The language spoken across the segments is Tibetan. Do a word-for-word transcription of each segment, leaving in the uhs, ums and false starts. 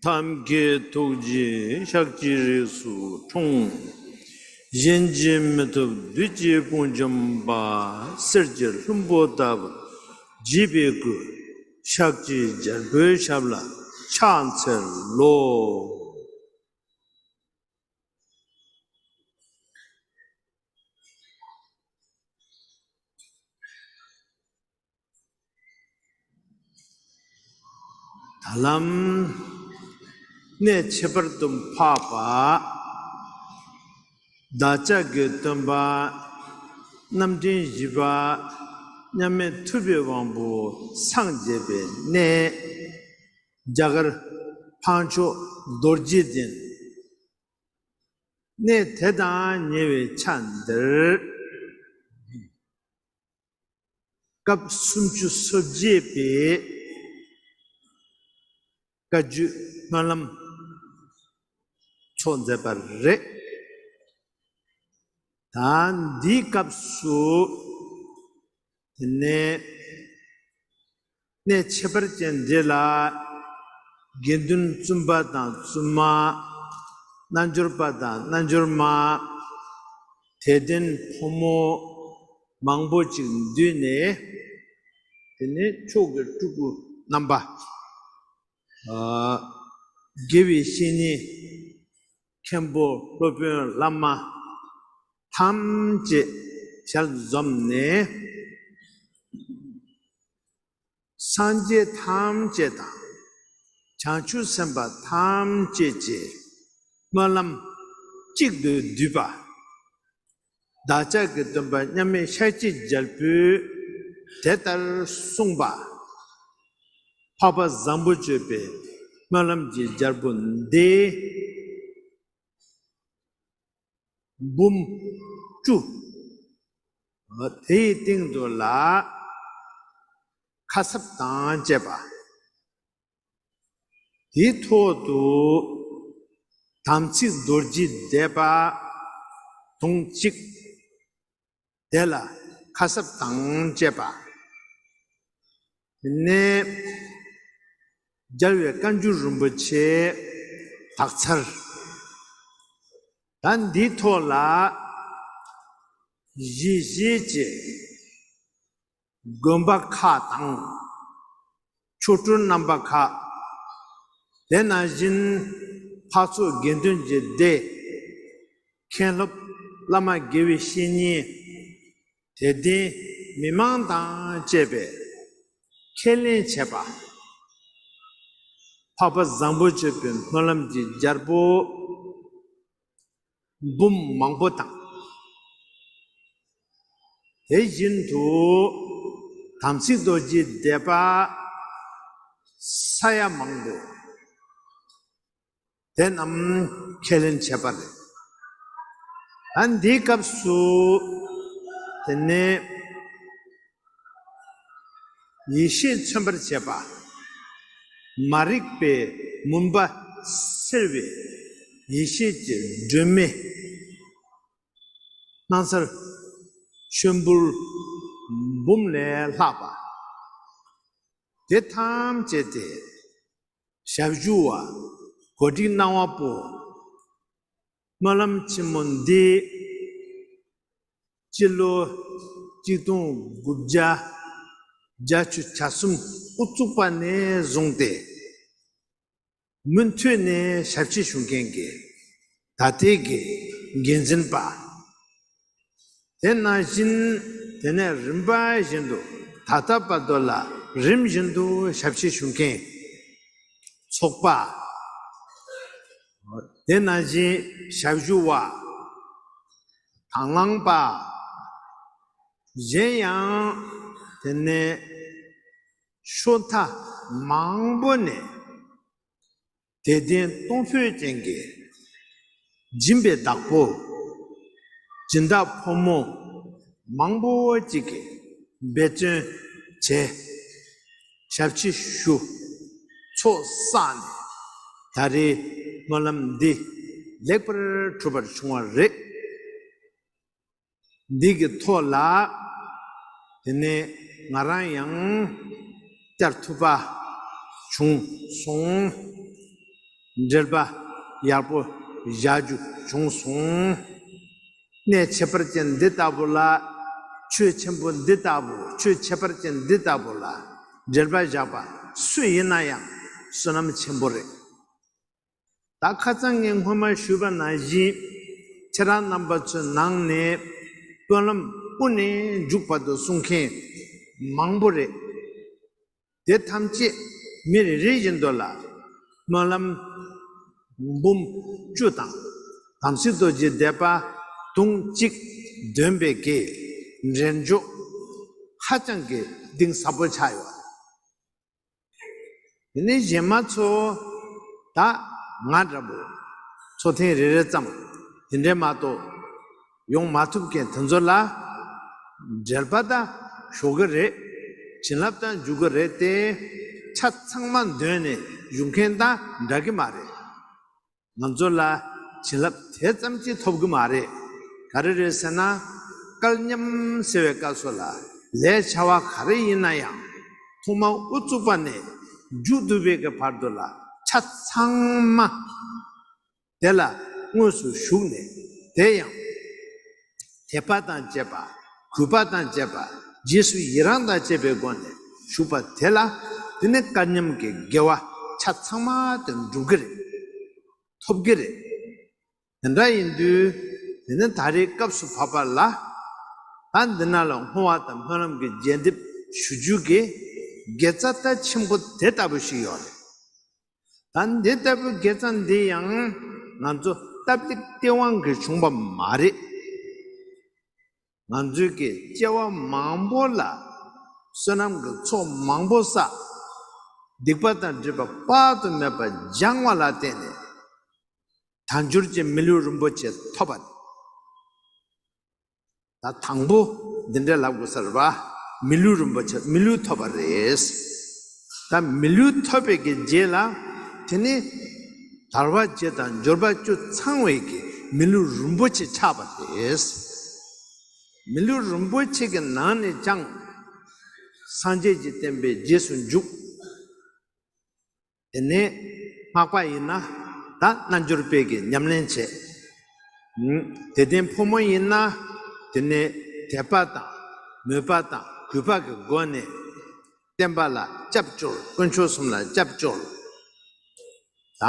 ཐབས་མཁས་ཐུགས་རྗེས་ཕྱག་བགྱིས་རིགས་སུ་འཁྲུངས། གཞན་གྱིས་མི་ཐུབ་བདུད་ཀྱི་དཔུང་འཇོམས་པ། གསེར་གྱི་ལྷུན་པོ་ལྟ་བུར་བརྗིད་པའི་སྐུ། ཕྱག་གི་རྒྱལ་པོའི་ཞབས་ལ་ཕྱག་འཚལ་ལོ། ད་ལམ་གནས་ཁྱད་པར་དུ་འཕགས་པ། བདག་ཅག་གི་སྟོན་པ་རྣམ་འདྲེན་བཞི་པ་མཉམ་མེད་ཐུབ་པའི་དབང་པོ་སངས་རྒྱས་པའི་གནས། རྒྱ་གར་འཕགས་མཆོག་རྡོ་རྗེ་གདན། གནས་དེ་དང་ཉེ་བའི་ཆ་འདིར། སྐབས་སུམ་ཅུ་སོ་བརྒྱད་པའི་བཀའ་བརྒྱུད་སྨོན་ལམ་འཚོགས་མཛད་པ་རེད། ད་འདིའི་སྐབས་སུ་དེ་ནས་གནས་ཁྱད་པར་ཅན་འདི་ལ་དགེ་འདུན་བཙུན་པ་དང་བཙུན་མ། རྣལ་འབྱོར་པ་དང་རྣལ་འབྱོར་མ། དད་ལྡན་ཕོ་མོ་མང་པོ་ཅིག་འདུས་ནས། དེ་ནས་མཆོག་གི་སྤྲུལ་སྐུ་རྣམ་པ། ཨ། དགེ་བའི་བཤེས་གཉེན། མཁན་པོ་སློབ་དཔོན་བླ་མ་ཐམས་ཅད་ཞལ་འཛོམས་ནས། སངས་རྒྱས་ཐམས་ཅད་དང་། བྱང་ཆུབ་སེམས་དཔའ་ཐམས་ཅད་ཀྱི་སྨོན་ལམ་གཅིག་ཏུ་བསྡུས་པ། བདག་ཅག་གི་སྟོན་པ་མཉམ་མེད་ཤཱཀྱའི་རྒྱལ་པོས་དེ་ལྟར་གསུངས་པ། འཕགས་པ་བཟང་པོ་སྤྱོད་པའི་སྨོན་ལམ་གྱི་རྒྱལ་པོ་འདི་འབུམ་བཅུ། དེའི་སྟེང་དུ་ལ་ཁ་སྲབ་དང་བཅས་པ། དེའི་ཐོག་ཏུ་དམ་ཚིག་རྡོ་རྗེ་བཟླས་པ་དུང་གཅིག། དེ་ལ་ཁ་སྲབ་དང་བཅས་པ། དེ་ནས་རྒྱལ་བའི་བཀའ་འགྱུར་རིན་པོ་ཆེ་དག་ཚར། ད་འདིའི་ཐོག་ལ་གཞིས་བྱེས་ཀྱི་དགོན་པ་ཁག་དང་། ཆོ་འཕྲུལ་རྣམ་པ་ཁག། དེ་ནང་བཞིན་འཕགས་ཚོགས་དགེ་འདུན་གྱི་སྡེ། མཁན་སློབ་བླ་མ་དགེ་བའི་བཤེས་གཉེན། དད་ལྡན་མི་མང་དང་བཅས་པས་ཁས་ལེན་བྱས་པ། འཕགས་པ་བཟང་པོ་སྤྱོད་པའི་སྨོན་ལམ་གྱི་རྒྱལ་པོ་འབུམ་མང་པོ་དང་། དེ་བཞིན་དུ་དམ་ཚིག་རྡོ་རྗེ་བཟླས་པ་ས་ཡ་མང་པོ། དེ་རྣམས་ཁས་ལེན་བྱས་པ་རེད། ད་འདིའི་སྐབས་སུ་དེ་ནས་ཡེ་ཤེས་མཚོན་པར་བྱེད་པ། མ་རིག་པའི་མུན་པ་སེལ་བའི་ཡེ་ཤེས་ཀྱི་སྒྲོན་མེ། སྣང་གསལ་ཆོས་འབུལ་འབུམ་ལས་ལྷག་པ། དེ་ཐམས་ཅད་དེ། ཞབས་ཞུ་བ་གོ་སྒྲིག་གནང་བ་པོ། སྨོན་ལམ་ཆེན་མོ་འདི་སྤྱི་ལོ་གཅིག་སྟོང་དགུ་བརྒྱ་བརྒྱད་ཅུ་གྱ་གསུམ་དབུ་བཙུགས་པ་ནས་བཟུང་སྟེ། མུ་མཐུད་ནས་ཞབས་ཕྱི་ཞུ་མཁན་གྱི་ད་ལྟའི་གི་འགན་འཛིན་པ། དེ་ནང་བཞིན་དེ་ནས་རིམ་པ་བཞིན་དུ་ད་ལྟ་བར་དུ་ལ་རིམ་བཞིན་དུ་ཞབས་ཕྱི་ཞུ་མཁན་ཚོགས་པ། དེ་ནང་བཞིན་ཞབས་ཞུ་བ། དང་བླངས་པ། གཞན་ཡང་དེ་ནས་ཕྱོགས་མཐའ་མང་པོ་ནས་དད་ལྡན་གཏོང་ཕོད་ཅན་གྱི་སྦྱིན་པའི་བདག་པོ། སྦྱིན་བདག་ཕོ་མོ་མང་པོ་ཅིག་གིས་འབད་བརྩོན་བྱས། ཞབས་ཕྱི་ཞུ། ཚོགས་བསགས་ནས་ད་རེས་སྨོན་ལམ་འདི་ལེགས་པར་གྲུབ་པར་བྱུང་བ་རེད། འདི་གི་ཐོག་ལ་དེ་ནས་ང་རང་ཡང་བཅར་ཐུབ་པ་བྱུང་སོང་། འགྲེལ་པ་ཡག་པོ་བཞག་རྒྱུ་བྱུང་སོང་། གནས་ཁྱད་པར་ཅན་འདི་ལྟ་བུ་ལ། ཆོས་ཆེན་པོ་འདི་ལྟ་བུ། ཆོས་ཁྱད་པར་ཅན་འདི་ལྟ་བུ་ལ་འགྲེལ་པ་བཞག་པ་སུ་ཡིན་ན་ཡང་བསོད་ནམས་ཆེན་པོ་རེད། ད་ཁ་སང་ངས་སྔོན་མ་ཞུས་པ་ནང་བཞིན། ཁྱེད་རང་རྣམ་པ་ཚོའི་ནང་ནས་སྨོན་ལམ་དབུ་ནས་མཇུག་བར་དུ་གསུང་མཁན་མང་པོ་རེད། དེ་ཐམས་ཅད་མི་རེ་རེ་བཞིན་དུ་ལ་སྨོན་ལམ་འབུམ་བཅུ་དང་། དམ་ཚིག་རྡོ་རྗེ་བཟླས་པ་དུང་གཅིག་འདོན་པའི་གི་འབྲས་ལྗོངས་ཧ་ཅང་གི་གཏིང་ཟབ་པོ་ཆགས་ཡོད། དེ་ནས་གཞན་མ་ཚོ་ད་ང་འདྲ་པོ་ཚོགས་ཐེངས་རེ་རེ་ཙམ་དེ་འདྲས་མ་གཏོགས་ཡོང་མ་ཐུབ་མཁན་དེ་ཚོ་ལ་འགྲེལ་པ་ད་ཞུ་གི་རེད། བྱིན་རླབས་ད་འཇུག་གི་རེད་དེ། ཆ་ཚང་མ་འདོན་ནས་བཞུགས་མཁན་དང་འདྲ་གི་མ་རེད། ང་ཚོ་ལ་བྱིན་རླབས་དེ་ཙམ་གྱིས་ཐོབ་གི་མ་རེད། ག་རེ་རེད་ཟེར་ན། སྐལ་མཉམ་ཟེར་བའི་སྐབས་སུ་ལ་ལས་བྱ་བ་ག་རེ་ཡིན་ན་ཡང་ཐོག་མ་དབུ་བཙུགས་པ་ནས་མཇུག་བསྡུ་བའི་གི་བར་དུ་ལ་ཆ་ཚང་མ་དེ་ལ་དངོས་སུ་ཞུགས་ནས། དེ་ཡང་དད་པ་དང་བཅས་པ། གུས་པ་དང་བཅས་པ། རྗེས་སུ་ཡི་རང་དང་བཅས་པའི་སྒོ་ནས་ཞུགས་པ་དེ་ལ་དེ་ནི་སྐལ་མཉམ་གྱི་དགེ་བ་ཆ་ཚང་མ་དེ་འགྲུབ་ཀྱི་རེད། ཐོབ་ཀྱི་རེད། དེ་འདྲ་ཡིན་དུས་དེ་ནི་ད་རེས་སྐབས་སུ་བབ་པ་ལ། ད་འདི་ན་ལ་བསྔོ་བ་དང་སྨོན་ལམ་གྱི་རྒྱས་འདེབས་ཞུ་རྒྱུ་གི་དགེ་རྩ་ད་ཆེན་པོ་དེ་ལྟ་བུ་ཞིག་ཡོད་རེད། ད་འདི་ལྟ་བུའི་དགེ་རྩ་འདི་ཡང་ང་ཚོ་སྟབས་ལེགས་སྟེས་དབང་གིས་བྱུང་བ་མ་རེད། ང་ཚོའི་གི་སྐྱེ་བ་མང་པོ་ལ་བསོད་ནམས་ཀྱི་ཚོགས་མང་པོ་བསགས། སྡིག་པ་དང་སྒྲིབ་པ་དཔག་ཏུ་མེད་པ་སྦྱངས་པ་ལ་བརྟེན་ནས་དལ་འབྱོར་གྱི་མི་ལུས་རིན་པོ་ཆེ་ཐོབ་པ་རེད། ད་དང་པོ་འདི་འདྲ་ལབ་དགོས་ས་རེད་པ། མི་ལུས་རིན་པོ་ཆེ་མི་ལུས་ཐོབ་པ་རེད། ད་མི་ལུས་ཐོབ་པའི་གི་རྗེས་ལ་དེ་ནི་དལ་བ་བརྒྱད་དང་འབྱོར་པ་བཅུ་ཚང་བའི་གི་མི་ལུས་རིན་པོ་ཆེ་ཆགས་པ་རེད། མི་ལུས་རིན་པོ་ཆེ་གི་ནང་ནས་ཀྱང་སངས་རྒྱས་ཀྱི་བསྟན་པའི་རྗེས་སུ་འཇུག། དེ་ནས་སྔགས་པ་ཡིན་ན་ད་རྣལ་འབྱོར་པའི་གི་ཉམས་ལེན་བྱེད། ཨུམ། དད་ལྡན་ཕོ་མོ་ཡིན་ན་དེ་ནས་དད་པ་དང་མོས་པ་དང་གུས་པ་གི་སྒོ་ནས་བསྟན་པ་ལ་སྐྱབས་བཅོལ། དཀོན་མཆོག་གསུམ་ལ་སྐྱབས་བཅོལ། ད་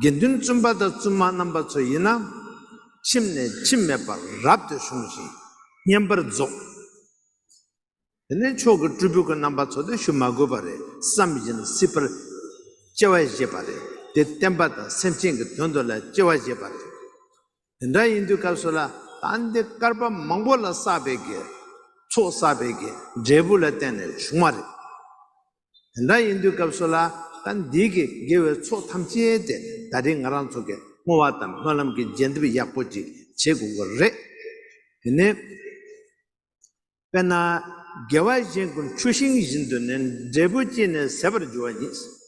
དགེ་འདུན་བཙུན་པ་དང་བཙུན་མ་རྣམ་པ་ཚོ་ཡིན་ན་ཁྱིམ་ནས་ཁྱིམ་མེད་པར་རབ་ཏུ་བྱུང་ཞིང་བསྙེན་པར་རྫོགས། དེ་ནས་མཆོག་གི་སྤྲུལ་སྐུ་གི་རྣམ་པ་ཚོ་དེ་ཞུ་མ་དགོས་པ་རེད། བསམ་བཞིན་སྲིད་པར་སྐྱེ་བ་བཞེས་པ་རེད། དེ་བསྟན་པ་དང་སེམས་ཅན་གྱི་དོན་དུ་ལ་སྐྱེ་བ་བཞེས་པ་རེད། དེ་འདྲ་ཡིན་དུས་སྐབས་སུ་ལ་ད་འདི་བསྐལ་པ་མང་པོ་ལ་བསགས་པའི་གི་ཚོགས་བསགས་པའི་གི་འབྲས་བུ་ལ་བརྟེན་ནས་བྱུང་བ་རེད། དེ་འདྲ་ཡིན་དུས་སྐབས་སུ་ལ་ད་འདི་གི་དགེ་བའི་ཚོགས་ཐམས་ཅད་དེ་ད་རེས་ང་རང་ཚོ་གི་བསྔོ་བ་དང་སྨོན་ལམ་གྱི་རྒྱས་འདེབས་ཡག་པོ་ཅིག་བྱེད་དགོས་ཀྱི་རེད། དེ་ནས། དཔེར་ན། དགེ་བ་གཞན་ཀུན་ཆུ་ཤིང་བཞིན་དུ་ནི། འབྲས་བུ་སྐྱེས་ནས་ཟད་པར་འགྱུར་བ་ཉིད།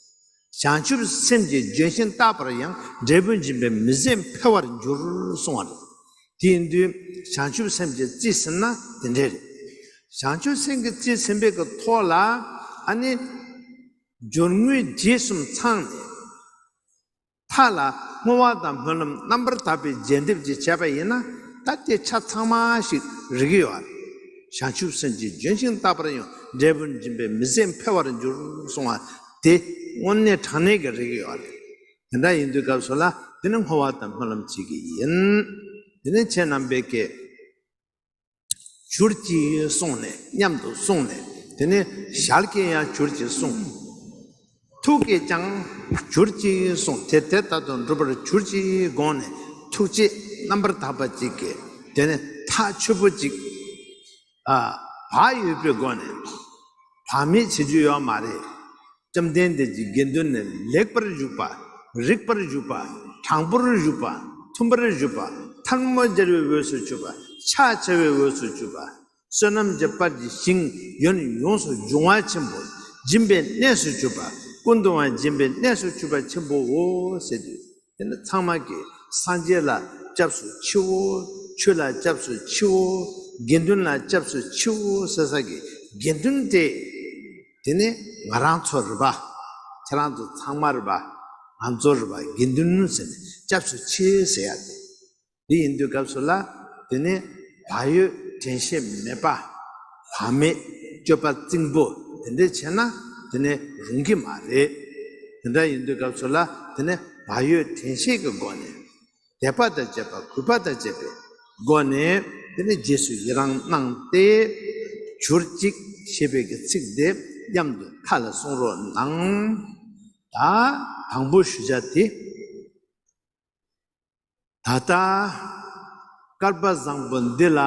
བྱང་ཆུབ་སེམས་ཀྱིས་ལྗོན་ཤིང་རྟག་པར་ཡང་། འབྲས་བུ་འབྱིན་པས་མི་ཟད་འཕེལ་བར་འགྱུར་གསུངས་པ་རེད། དེ་ཡིན་དུས་བྱང་ཆུབ་སེམས་ཀྱིས་རྩིས་ཟིན་ན་དེ་འདྲས་རེད། བྱང་ཆུབ་སེམས་ཀྱིས་རྩིས་ཟིན་པའི་གི་ཐོག་ལ་ཨ་ནི་སྦྱོར་དངོས་རྗེས་གསུམ་ཚང་ནས། མཐའ་ལ་བསྔོ་བ་དང་སྨོན་ལམ་རྣམ་པར་དག་པའི་རྒྱས་འདེབས་ཀྱིས་བྱས་པ་ཡིན་ན། ད་དེ་ཆ་ཚང་མ་ཞིག་རིག་གི་ཡོད་རེད། བྱང་ཆུབ་སེམས་ཀྱིས་ལྗོན་ཤིང་རྟག་པར་ཡང་། འབྲས་བུ་འབྱིན་པས་མི་ཟད་འཕེལ་བར་འགྱུར་གསུངས་པ་དེ་དངོས་གནས་དྲང་གནས་ཀྱི་རིག་གི་ཡོད་རེད། དེ་འདྲ་ཡིན་དུས་སྐབས་སུ་ལ་དེ་ནི་བསྔོ་བ་དང་སྨོན་ལམ་བྱེད་ཀྱི་ཡིན། དེ་ནི་ཁྱེད་རྣམ་པས་ཀྱི། གྱུར་ཅིག་གསུངས་ནས་མཉམ་དུ་གསུངས་ནས། དེ་ནས་ཞལ་གྱིས་ཡང་གྱུར་ཅིག་གསུངས། ཐུགས་ཀྱིས་ཀྱང་གྱུར་ཅིག་གསུངས། དེ་དེ་ལྟར་དུ་འགྲུབ་པར་གྱུར་ཅིག་དགོངས་ནས་ཐུགས་རྗེ་རྣམ་པར་དག་པ་ཅིག་གིས་དེ་ནས་ཐག་ཆོད་པོ་ཅིག་ཨ། བག་ཡོད་པའི་སྒོ་ནས་བག་མེད་བྱེད་རྒྱུ་ཡོད་མ་རེད། བཅོམ་ལྡན་འདས་ཀྱི་དགེ་འདུན་ནི་ལེགས་པར་ཞུགས་པ། རིགས་པར་ཞུགས་པ། དྲང་པོར་ཞུགས་པ། མཐུན་པར་ཞུགས་པ། ཐལ་མོ་སྦྱར་བའི་འོས་སུ་གྱུར་པ། ཕྱག་འཚལ་བའི་འོས་སུ་གྱུར་པ། བསོད་ནམས་ཀྱི་དཔལ་གྱི་ཞིང་ཡོན་ཡོངས་སུ་འབྱུང་བ་ཆེན་པོ། སྦྱིན་པའི་གནས་སུ་གྱུར་པ། ཀུན་ཏུ་ཡང་སྦྱིན་པའི་གནས་སུ་གྱུར་པ་ཆེན་པོའོ་ཟེར་དུས། དེ་ནི་ཚང་མ་གིས་སངས་རྒྱས་ལ་སྐྱབས་སུ་མཆིའོ། ཆོས་ལ་སྐྱབས་སུ་མཆིའོ། དགེ་འདུན་ལ་སྐྱབས་སུ་མཆིའོ་ཟེར་ས་གི་དགེ་འདུན་དེ། དེ་ནི་ང་རང་ཚོ་རེད་པ། ཁྱེད་རང་ཚོ་ཚང་མ་རེད་པ། ང་ཚོར་བ་དགེ་འདུན་ཟེར་ནས་སྐྱབས་སུ་མཆི་ཟེར་ཡ་དེ། འདི་ཡིན་དུས་སྐབས་སུ་ལ། དེ་ནས་བག་ཡོད་དྲན་ཤེས་མེད་པ། བག་མེད་སྤྱོད་པ་རྩིང་པོ་དེ་འདྲས་བྱས་ན། དེ་ནས་རུང་གི་མ་རེད། དེ་འདྲ་ཡིན་དུས་སྐབས་སུ་ལ། དེ་ནས་བག་ཡོད་དྲན་ཤེས་ཀྱི་སྒོ་ནས། དད་པ་དང་བཅས་པ། གུས་པ་དང་བཅས་པའི་སྒོ་ནས། དེ་ནས་རྗེས་སུ་ཡི་རང་གནང་སྟེ། གྱུར་ཅིག་ཞེས་པའི་གི་ཚིག་དེ་མཉམ་དུ་མཁའ་ལ་གསུང་རོགས་གནང་། ད་དང་པོ་ཞུ་བྱ་དེ། ད་ལྟ་སྐལ་པ་བཟང་པོ་འདི་ལ་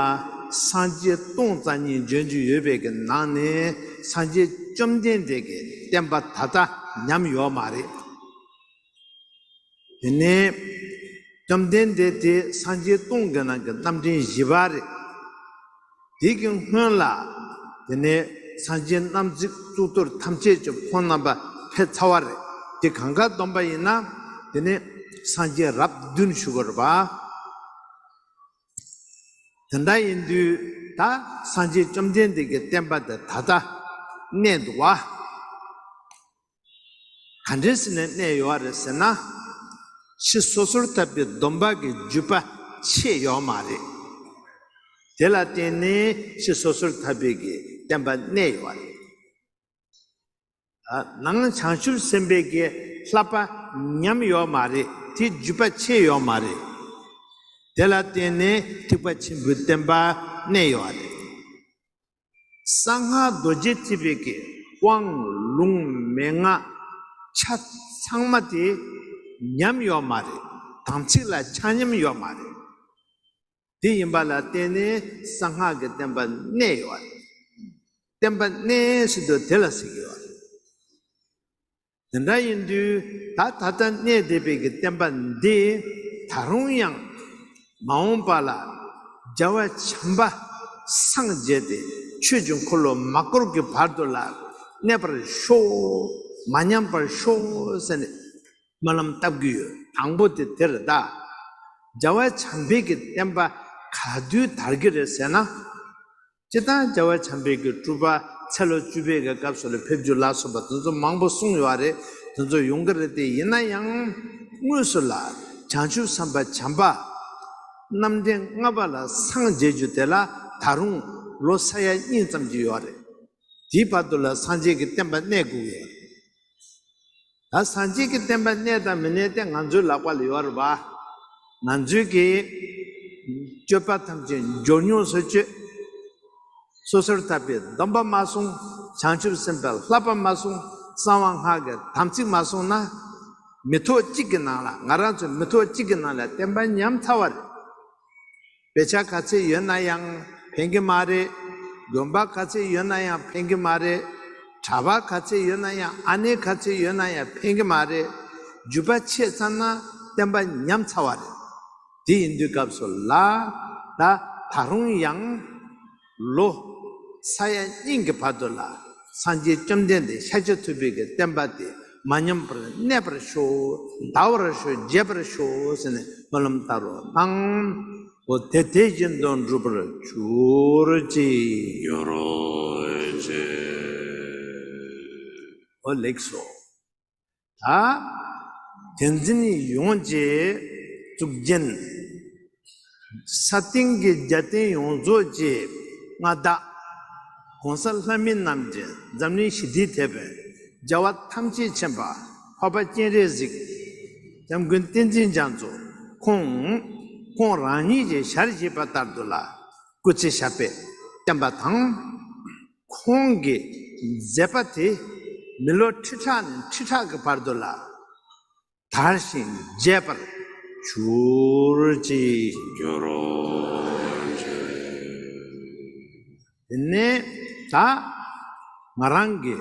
སངས་རྒྱས་སྟོང་རྩ་གཉིས་འབྱོན་རྒྱུ་ཡོད་པའི་གི་ནང་ནས། སངས་རྒྱས་བཅོམ་ལྡན་འདས་ཀྱི་བསྟན་པ་ད་ལྟ་ཉམས་ཡོད་མ་རེད། དེ་ནས་བཅོམ་ལྡན་འདས་དེ་སངས་རྒྱས་སྟོང་གི་ནང་གི་རྣམ་འདྲེན་བཞི་པ་རེད། དེ་གི་སྔོན་ལ། དེ་ནས་སངས་རྒྱས་རྣམ་གཟིགས་གཙུག་ཏོར་ཐམས་ཅད་ཀྱི་ཁོང་རྣམ་པ་ཕེབས་ཚར་བ་རེད། དེ་གང་ག་བསྡོམས་པ་ཡིན་ན། དེ་ནས་སངས་རྒྱས་རབས་བདུན་བཞུགས་པ་རེད་པ། དེ་འདྲ་ཡིན་དུས་ད་སངས་རྒྱས་བཅོམ་ལྡན་འདས་ཀྱི་བསྟན་པ་དེ་ད་ལྟ་གནས་འདུག་བ། ག་འདྲས་ཟེར་ནས་གནས་ཡོད་རེད་ཟེར་ན། ཕྱི་སོ་སོར་ཐར་པའི་སྡོམ་པ་གི་བརྒྱུད་པ་ཆད་ཡོད་མ་རེད། དེ་ལ་བརྟེན་ནས་ཕྱི་སོ་སོར་ཐར་པའི་གི་བསྟན་པ་གནས་ཡོད་རེད། ནང་བྱང་ཆུབ་སེམས་དཔའི་གི་བསླབ་པ་ཉམས་ཡོད་མ་རེད། དེ་བརྒྱུད་པ་ཆད་ཡོད་མ་རེད། དེ་ལ་བརྟེན་ནས་ཐེག་པ་ཆེན་པོའི་བསྟན་པ་གནས་ཡོད་རེད། གསང་སྔགས་རྡོ་རྗེ་ཐེག་པའི་གི་དབང་ལུང་མན་ངག་ཆ་ཚང་མ་དེ་ཉམས་ཡོད་མ་རེད། དམ་ཚིག་ལ་ཆ་མཉམ་ཡོད་མ་རེད། དེ་ཡིན་པ་ལ་བརྟེན་ནས་གསང་སྔགས་ཀྱི་བསྟན་པ་གནས་ཡོད་རེད། བསྟན་པ་གནས་ཟེར་དུས་དེ་ལ་ཟེར་གྱི་ཡོད་རེད། དེ་འདྲ་ཡིན་དུས་ད་ད་ལྟ་གནས་བསྡད་པའི་གི་བསྟན་པ་འདི་ད་རུང་ཡང་མ་འོངས་པ་ལ་རྒྱལ་བ་བྱམས་པ་སངས་རྒྱས་ཏེ་ཆོས་ཀྱི་འཁོར་ལོ་མ་བསྐོར་གྱི་བར་དུ་ལ་གནས་པར་ཤོག། མ་ཉམས་པར་ཤོག་ཟེར་ནས་སྨོན་ལམ་བཏབ་ཀྱི་ཡོད། དང་པོ་དེ་དེ་རེད་ད། རྒྱལ་བ་བྱམས་པའི་གི་བསྟན་པ་ག་དུས་དར་གྱི་རེད་ཟེར་ན། སྤྱིར་བཏང་རྒྱལ་བ་བྱམས་པའི་གི་སྤྲུལ་པ་ཚེ་ལོ་བཅུ་པའི་གི་སྐབས་སུ་ལ་ཕེབས་རྒྱུ་ལ་སོགས་པ་དེ་ཚོ་མང་པོ་གསུངས་ཡོད་རེད། དེ་ཚོ་ཡོང་གི་རེད་དེ། ཡིན་ན་ཡང་དངོས་སུ་ལ་བྱང་ཆུབ་སེམས་དཔའ་བྱམས་པ་རྣམ་འདྲེན་ལྔ་པ་ལ་སངས་རྒྱས་རྒྱུ་དེ་ལ་ད་རུང་ལོ་ས་ཡ་གཉིས་ཙམ་གྱི་ཡོད་རེད། དེའི་བར་དུ་ལ་སངས་རྒྱས་ཀྱི་བསྟན་པ་གནས་དགོས་ཡོད་རེད། ད་སངས་རྒྱས་ཀྱི་བསྟན་པ་གནས་དང་མི་གནས་དེ་ང་ཚོའི་ལག་པ་ལ་ཡོད་རེད་པ། ང་ཚོའི་གི་སྤྱོད་པ་ཐམས་ཅད་འབྱོར་ཉུང་སུ་སྤྱོད། སོ་སོར་ཐར་པའི་སྡོམ་པ་མ་བསྲུང་། བྱང་ཆུབ་སེམས་དཔའི་བསླབ་པ་མ་བསྲུང་། གསང་བ་སྔགས་ཀྱི་དམ་ཚིག་མ་བསྲུངས་ན། མི་ཐོག་གཅིག་གི་ནང་ལ། ང་རང་ཚོ་མི་ཐོག་གཅིག་གི་ནང་ལ་བསྟན་པ་ཉམས་ཚར་བ་རེད། དཔེ་ཆ་ག་ཚད་ཡོད་ན་ཡང་ཕན་གྱི་མ་རེད། དགོན་པ་ག་ཚད་ཡོད་ན་ཡང་ཕན་གྱི་མ་རེད། གྲྭ་པ་ག་ཚད་ཡོད་ན་ཡང་། ཨ་ནེ་ག་ཚད་ཡོད་ན་ཡང་ཕན་གྱི་མ་རེད། རྒྱུད་པ་ཆད་ཚར་ན་བསྟན་པ་ཉམས་ཚར་བ་རེད། དེ་ཡིན་དུས་སྐབས་སུ་ལ། ད་ད་རུང་ཡང་ལོ་ས་ཡ་གཉིས་ཀྱི་བར་དུ་ལ་སངས་རྒྱས་བཅོམ་ལྡན་འདས་ཤཱཀྱ་ཐུབ་པའི་གི་བསྟན་པ་དེ་མ་ཉམས་པར་གནས་པར་ཤོག། དར་བར་ཤོག། རྒྱས་པར་ཤོག་ཟེར་ནས་སྨོན་ལམ་བཏབ་རོགས་གནང་། འོ་དེ་དེ་བཞིན་དུ་འགྲུབ་པར་གྱུར་ཅིག། ཡོ་རོ་ཅེ། འོ་ལེགས་སོ། ད་བསྟན་འཛིན་ཡོངས་ཀྱི་གཙུག་རྒྱན། ས་སྟེང་གི་རྒྱལ་བསྟན་ཡོངས་རྫོགས་ཀྱི་མངའ་བདག ༸གོང་ས་ལྷ་མི་རྣམས་ཀྱི་འཛམ་གླིང་ཞི་བདེའི་དེད་དཔོན། རྒྱལ་བ་ཐམས་ཅད་མཁྱེན་པ་འཕགས་པ་སྤྱན་རས་གཟིགས། སྐྱབས་མགོན་བསྟན་འཛིན་རྒྱ་མཚོ། ཁོང་ཁོང་རང་ཉིད་ཀྱི་ཞལ་བཞེས་པ་ལྟར་དུ་ལ་སྐུ་ཚེ་ཞབས་པད་བརྟན་པ་དང་། ཁོང་གི་མཛད་པ་དེ་མི་ལོ་ཁྲི་ཕྲག་ནས་ཁྲི་ཕྲག་གི་བར་དུ་ལ་དར་ཞིང་རྒྱས་པར་གྱུར་ཅིག། འགྱུར་རོ་ཅིག། དེ་ནས་ད་ང་རང་གི་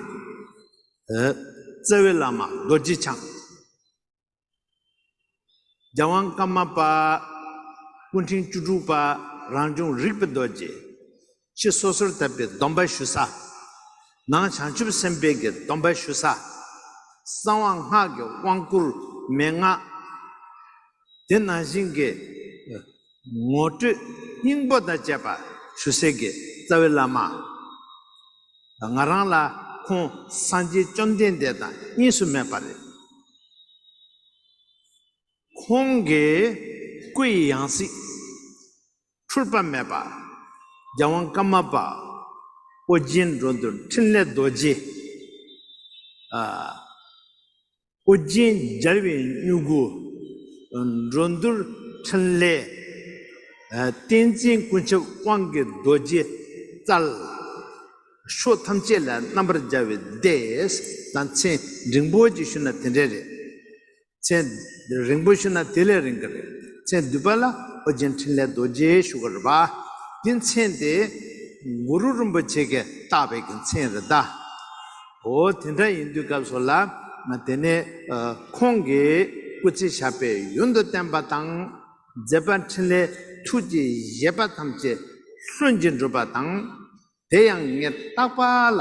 ཨ་རྩ་བའི་བླ་མ་རྡོ་རྗེ་འཆང་། རྒྱལ་དབང་ཀརྨ་པ། སྐུ་ཕྲེང་བཅུ་དྲུག་པ། རང་བྱུང་རིག་པའི་རྡོ་རྗེ། ཕྱི་སོ་སོར་ཐར་པའི་སྡོམ་པ་ཞུ་ས། ནང་བྱང་ཆུབ་སེམས་དཔའི་གི་སྡོམ་པ་ཞུ་ས། གསང་བ་སྔགས་ཀྱི་དབང་བསྐུར་མན་ངག་དེ་ནང་བཞིན་གྱི་ངོ་སྤྲོད་སྙིང་པོ་དང་བཅས་པ་ཞུ་སའི་གི་རྩ་བའི་བླ་མ། ང་རང་ལ་ཁོང་སངས་རྒྱས་བཅོམ་ལྡན་འདས་དང་གཉིས་སུ་མེད་པ་རེད། ཁོང་གི་སྐུ་ཡི་ཡང་སྲིད་འཁྲུལ་པ་མེད་པ་རྒྱལ་དབང་ཀརྨ་པ་ཨོ་རྒྱན་འགྲོ་འདུལ་འཕྲིན་ལས་རྡོ་རྗེ། ཨ། ཨོ་རྒྱན་རྒྱལ་བའི་མྱུ་གུ། འགྲོ་འདུལ་འཕྲིན་ལས། ཨ། བསྟན་འཛིན་ཀུན་ཁྱབ་དབང་གི་རྡོ་རྗེ་རྩལ། ཕྱོགས་ཐམས་ཅད་ལ་རྣམ་པར་རྒྱལ་བའི་སྡེ། ད་མཚན་འབྲིང་པོ་ཅིག་ཞུས་ན་དེ་འདྲ་རེད། མཚན་རིང་པོ་ཞུས་ན་དེ་ལས་རིང་གི་རེད། མཚན་བསྡུས་པ་ལ་ཨོ་རྒྱན་འཕྲིན་ལས་རྡོ་རྗེ་ཞུ་གི་རེད་པ། དེ་མཚན་དེ་གུ་རུ་རིན་པོ་ཆེ་གིས་བཏགས་པའི་གི་མཚན་རེད་ད། འོ་དེ་འདྲ་ཡིན་དུས་སྐབས་སུ་ལ་དེ་ནས་ཨ་ཁོང་གིས་སྐུ་ཚེ་ཞབས་པད་ཡུན་དུ་བརྟན་པ་དང་། མཛད་པ་འཕྲིན་ལས་ཐུགས་ཀྱི་བཞེད་པ་ཐམས་ཅད་ལྷུན་གྱིས་འགྲུབ་པ་དང་། དེ་ཡང་ངས་རྟག་པར་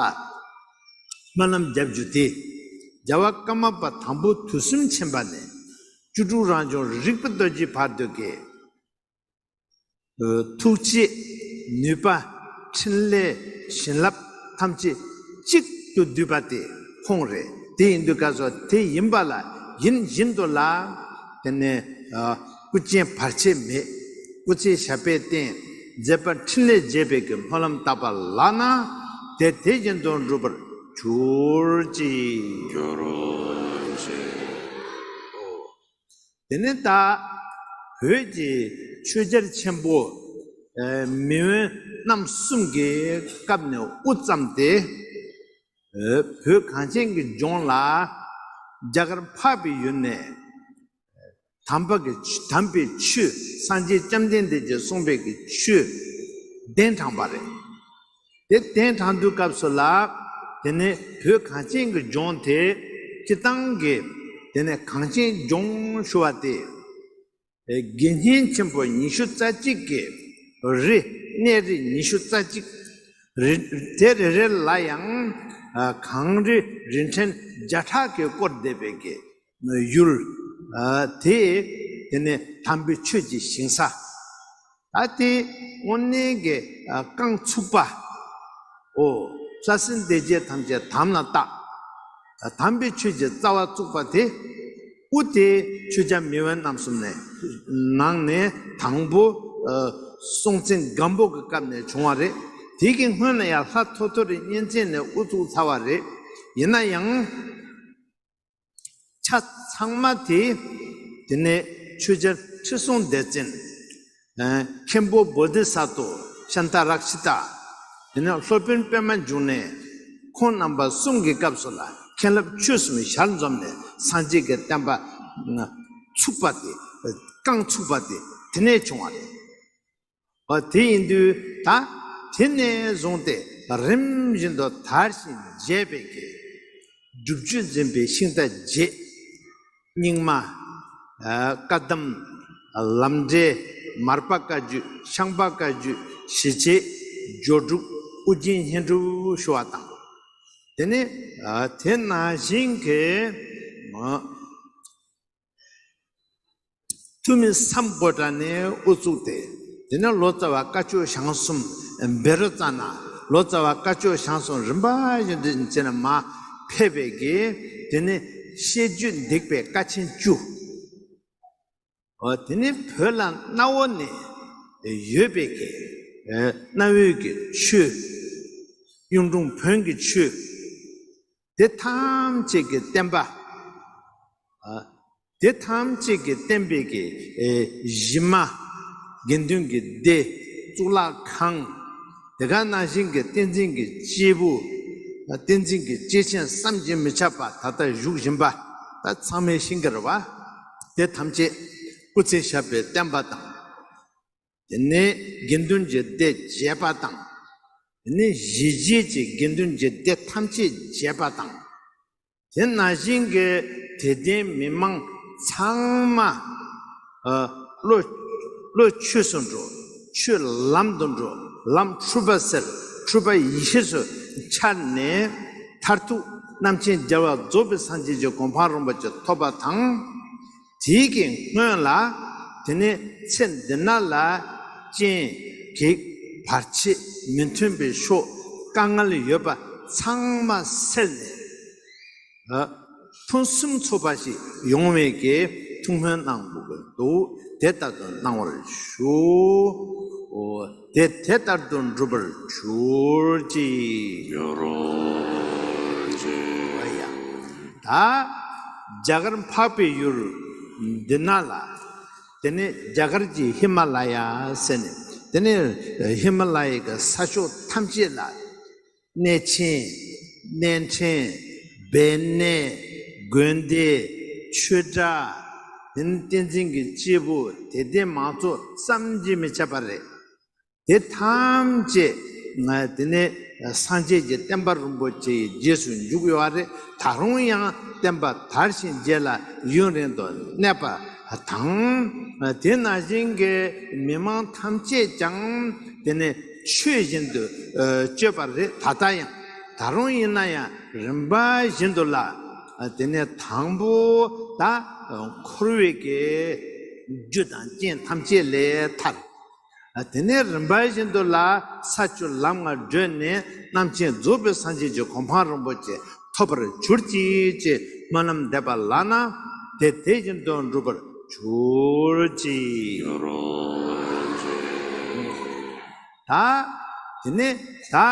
སྨོན་ལམ་རྒྱབ་རྒྱུ་དེ། རྒྱལ་བ་ཀརྨ་པ་དང་པོ་དུས་གསུམ་མཁྱེན་པ་ནས་བཅུ་དྲུག་རང་བྱུང་རིག་པའི་རྡོ་རྗེ་བར་དུ་གི་ཐུགས་བསྐྱེད་ནུས་པ་འཕྲིན་ལས་བྱིན་རླབས་ཐམས་ཅད་གཅིག་ཏུ་བསྡུས་པ་དེ་ཁོང་རེད། དེ་ཡིན་དུས་སྐབས་སུ་དེ་ཡིན་པ་ལ་ཡིན་བཞིན་དུ་ལ། དེ་ནས་ཨ་སྐུ་རྐྱེན་བར་ཆད་མེད། སྐུ་ཚེ་ཞབས་པད་བརྟན། མཛད་པ་འཕྲིན་ལས་རྒྱས་པའི་གི་སྨོན་ལམ་བཏབ་པ་ལགས་ན། དེ་དེ་བཞིན་དུ་འགྲུབ་པར་གྱུར་ཅིག། གྱུར་ཅིག། དེ་ནས་ད་བོད་ཀྱི་ཆོས་རྒྱལ་ཆེན་པོ་ཨ་མི་དབོན་རྣམ་གསུམ་གྱི་སྐབས་ནས་དབུ་བརྩམས་ཏེ། ཨ་བོད་གངས་ཅན་གྱི་ལྗོངས་ལ་རྒྱ་གར་འཕགས་པའི་ཡུལ་ནས་དམ་པ་གི་དམ་པའི་ཆོས། སངས་རྒྱས་བཅོམ་ལྡན་འདས་ཀྱིས་གསུངས་པའི་གི་ཆོས་གདན་དྲངས་པ་རེད། དེ་གདན་དྲངས་དུས་སྐབས་སུ་ལ། དེ་ནས་བོད་གངས་ཅན་གྱི་ལྗོངས་དེ་སྤྱིར་བཏང་གི་དེ་ནས་གངས་ཅན་ལྗོངས་ཞུ་བ་དེ། དགེ་བསྙེན་ཆེན་པོ་ཉི་ཤུ་རྩ་གཅིག་གི་རི། གནས་རི་ཉི་ཤུ་རྩ་གཅིག། རི་དེ་རེ་རེ་ལ་ཡང་ཨ་གངས་རི་རི་ཕྲན་བརྒྱ་ཕྲག་གིས་བསྐོར་བསྡད་པའི་གི་ཡུལ། ཨ་དེ་དེ་ནས་དམ་པའི་ཆོས་ཀྱི་ཞིང་ས། ད་དེ་དངོས་གནས་ཀྱི་ཨ་རྐང་ཚུགས་པ། ཨོ། ས་སྲིན་སྡེ་བརྒྱད་ཐམས་ཅད་དམ་ལ་བཏགས། དམ་པའི་ཆོས་ཀྱི་རྩ་བ་བཙུགས་པ་དེ། དབུ་དེ་ཆོས་རྒྱལ་མི་དབོན་རྣམ་གསུམ་ནས་ནང་ནས་དང་པོ་ཨ་སྲོང་བཙན་སྒམ་པོ་གི་སྐབས་ནས་བྱུང་བ་རེད། དེ་གི་སྔོན་ལ་ཡང་ལྷ་ཐོ་ཐོ་རི་གཉན་བཙན་ནས་དབུ་བཙུགས་ཚར་བ་རེད། ཡིན་ན་ཡང་། ཆ་ཚང་མ་དེ། དེ་ནས་ཆོས་རྒྱལ་ཁྲི་སྲོང་ལྡེ་བཙན། ཨ་མཁན་པོ་བོ་དྷི་ས་ཏྭ་ཤཱནྟ་རཀྵི་ཏ། དེ་ནས་སློབ་དཔོན་པདྨ་འབྱུང་གནས། ཁོང་རྣམ་པ་གསུམ་གྱི་སྐབས་སུ་ལ་མཁན་སློབ་ཆོས་གསུམ་ཞལ་འཛོམས་ནས་སངས་རྒྱས་ཀྱི་བསྟན་པ་ཚུགས་པ་དེ། རྐང་ཚུགས་པ་དེ་དེ་ནས་བྱུང་བ་རེད། ཨ་དེ་ཡིན་དུས་ད་དེ་ནས་བཟུང་སྟེ་རིམ་བཞིན་དུ་དར་ཞིང་རྒྱས་པའི་གི་སྒྲུབ་བརྒྱུད་འཛིན་པའི་ཤིང་རྟ་བརྒྱད། རྙིང་མ། ཨ་བཀའ་གདམས། ལམ་འབྲས། མར་པ་བཀའ་བརྒྱུད། ཤངས་པ་བཀའ་བརྒྱུད། ཞི་བྱེད། སྦྱོར་དྲུག་ཨོ་རྒྱན་བསྙེན་སྒྲུབ་ཞུ་བ་དང་། དེ་ནས་ཨ་དེ་ནང་བཞིན་གྱི་ཨ་ཐུ་མི་སམ་བྷོ་ཊ་ནས་དབུ་བཙུགས་ཏེ། དེ་ནས་ལོ་ཙཱ་བ་སྐ་ཅོག་ཞང་གསུམ། བཻ་རོ་ཙ་ན། ལོ་ཙཱ་བ་སྐ་ཅོག་ཞང་གསུམ་རིམ་པ་བཞིན་དུ་བྱས་ནས་མར་ཕེབས་པའི་གི། དེ་ནས་བཤད་རྒྱུད་འདེགས་པའི་སྐ་ཆེན་བཅུ། འོ་དེ་ནས་བོད་ལ་གནའ་བོ་ནས་ཡོད་པའི་གི་ཨ་གནའ་བོའི་གི་ཆོས། གཡུང་དྲུང་བོན་གྱི་ཆོས། དེ་ཐམས་ཅད་ཀྱི་བསྟན་པ། ཨ་དེ་ཐམས་ཅད་ཀྱི་བསྟན་པའི་གི་ཨེ་གཞི་མ། དགེ་འདུན་གྱི་སྡེ། གཙུག་ལག་ཁང་། དེ་ག་ནང་བཞིན་གྱི་བསྟན་འཛིན་གྱི་སྐྱེས་བུ། བསྟན་འཛིན་གྱི་སྐྱེས་ཆེན་བསམ་གྱིས་མི་ཁྱབ་པ་ད་ལྟ་བཞུགས་བཞིན་པ། ད་ཚང་མས་ཤེས་ཀྱི་རེད་བ། དེ་ཐམས་ཅད་སྐུ་ཚེ་ཞབས་པད་བརྟན་པ་དང་། དེ་ནས་དགེ་འདུན་གྱི་སྡེ་རྒྱས་པ་དང་། དེ་ནས་གཞིས་བྱེས་ཀྱི་དགེ་འདུན་གྱི་སྡེ་ཐམས་ཅད་རྒྱས་པ་དང་། དེ་ནང་བཞིན་གྱི་དད་ལྡན་མི་མང་ཚང་མ་ཨ་བློ་བློ་ཆོས་སུ་འགྲོ། ཆོས་ལམ་དུ་འགྲོ། ལམ་འཁྲུལ་པ་སེལ། འཁྲུལ་པ་ཡེ་ཤེས་སུ་འཆར་ནས་མཐར་ཐུག་རྣམ་མཁྱེན་རྒྱལ་བ་རྫོགས་པའི་སངས་རྒྱས་ཀྱི་གོ་འཕང་རིན་པོ་ཆེ་ཐོབ་པ་དང་། དེའི་གི་སྔོན་ལ། དེ་ནས་ཚེ་འདི་ན་ལ་རྐྱེན་གེགས་བར་ཆད་མི་མཐུན་པའི་ཕྱོགས་དཀའ་ངལ་ཡོད་པ་ཚང་མ་སེལ་ནས། ཨ་ཕུན་སུམ་ཚོགས་པ་ཞིག་ཡོང་བའི་གི་ ཐུགས་སྨོན་གནང་དགོས་ཀྱི་འདུག་དེ་ལྟར་དུ་གནང་བར་ཞུ། འོ། དེ་དེ་ལྟར་དུ་འགྲུབ་པར་གྱུར་ཅིག་ཡོ་རོ་ཅིག་ཨ་ཡ། ད་རྒྱ་གར་འཕགས་པའི་ཡུལ་འདི་ན་ལ། དེ་ནས་རྒྱ་གར་གྱི་ཧི་མ་ལ་ཡ་ཟེར་ནས། དེ་ནས་ཧི་མ་ལ་ཡའི་གི་ས་ཕྱོགས་ཐམས་ཅད་ལ། གནས་ཆེན། གནས་ཕྲན། སྦས་གནས། དགོན་སྡེ། ཆོས་གྲྭ། དེ་ནི་བསྟན་འཛིན་གྱི་སྐྱེས་བུ་དད་ལྡན་མང་ཚོགས་བསམ་གྱིས་མི་ཁྱབ་པ་རེད། དེ་ཐམས་ཅད་ང་དེ་ནས་སངས་རྒྱས་ཀྱི་བསྟན་པ་རིན་པོ་ཆེའི་རྗེས་སུ་འཇུག་ཡོད་པ་རེད། ད་རུང་ཡང་བསྟན་པ་དར་ཞིང་རྒྱས་ལ་ཡུན་རིང་དུ་གནས་པ་དང་། དེ་ནང་བཞིན་གྱི་མི་མང་ཐམས་ཅད་ཀྱང་དེ་ནས་ཆོས་བཞིན་དུ་ཨ་སྤྱོད་པ་རེད། ད་ལྟ་ཡང་ད་རུང་ཡིན་ན་ཡང་རིམ་པ་བཞིན་དུ་ལ་ཨ་དེ་ནས་དང་པོ་ད་འཁོར་བའི་གི་རྒྱུ་དང་རྐྱེན་ཐམས་ཅད་ལས་ཐར། ཨ་དེ་ནས་རིམ་པ་བཞིན་དུ་ལ་ས་བཅུ་ལམ་ལྔ་བགྲོད་ནས་རྣམ་མཁྱེན་རྫོགས་པའི་སངས་རྒྱས་ཀྱི་གོ་འཕང་རིན་པོ་ཆེ་ཐོབ་པར་གྱུར་ཅིག་ཅེས་སྨོན་ལམ་འདེབས་པ་ལགས་ན། དེ་དེ་བཞིན་དུ་འགྲུབ་པར་གྱུར་ཅིག་ད་དེ་ནས་ད་ཨ་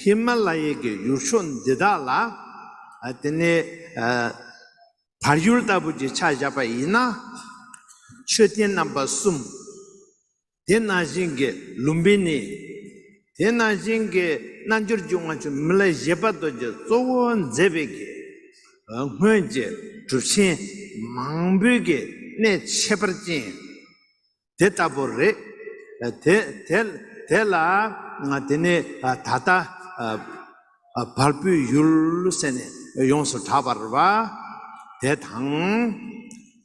ཧི་མ་ལ་ཡའི་གི་ཡུལ་ཕྱོགས་འདི་དག་ལ་ཨ་དེ་ནས་ཨ་བལ་ཡུལ་ལྟ་བུ་ཅིག་ཆ་བཞག་པ་ཡིན་ན། མཆོད་རྟེན་རྣམ་པ་གསུམ། དེ་ནང་བཞིན་གྱི་ལུམ་བི་ནི། དེ་ནང་བཞིན་གྱི་རྣལ་འབྱོར་གྱི་དབང་ཕྱུག་མི་ལ་བཞད་པ་རྡོ་རྗེ་གཙོ་བོ་མཛད་པའི་གི་སྔོན་གྱི་གྲུབ་ཆེན་མང་པོའི་གི་གནས་ཁྱད་པར་ཅན་དེ་ལྟ་བུ་རེད། དེ་དེ་དེ་ལ་དེ་ནས་ད་ལྟ་བལ་པོའི་ཡུལ་ཟེར་ནས་ཡོངས་སུ་གྲགས་པ་རེད་པ། དེ་དང་།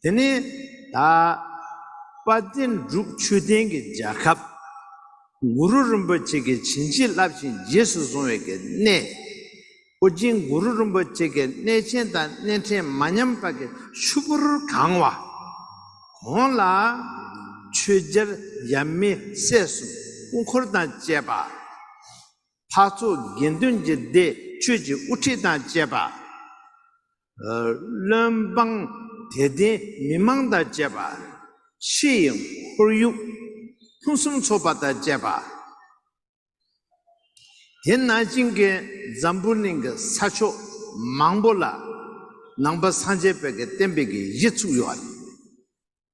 དེ་ནས་ད་དཔལ་ལྡན་འབྲུག་ཆོས་ལྡན་གྱི་རྒྱལ་ཁབ། གུ་རུ་རིན་པོ་ཆེ་གིས་བྱིན་གྱིས་བརླབས་ཤིང་རྗེས་སུ་བཟུང་བའི་གི་གནས། ཨོ་རྒྱན་གུ་རུ་རིན་པོ་ཆེ་གི་གནས་ཆེན་དང་གནས་ཕྲན་མ་ཉམས་པ་གི་ཆུ་བུར་གང་བ། གོང་ལ་ཆོས་རྒྱལ་ཡབ་མེས་སྲས་གསུམ་སྐུ་འཁོར་དང་བཅས་པ། འཕགས་ཚོགས་དགེ་འདུན་གྱི་སྡེ་ཆོས་ཀྱི་དབུ་ཁྲིད་དང་བཅས་པ། བློན་འབངས་དད་ལྡན་མི་མང་དང་བཅས་པ། ཕྱི་ཡི་ཁོར་ཡུག་ཕུན་སུམ་ཚོགས་པ་དང་བཅས་པ། དེ་ནང་བཞིན་གྱི་འཛམ་བུ་གླིང་གི་ས་ཕྱོགས་མང་པོ་ལ་ནང་པ་སངས་རྒྱས་པའི་གི་བསྟན་པའི་གི་གཞི་ཚུགས་ཡོད་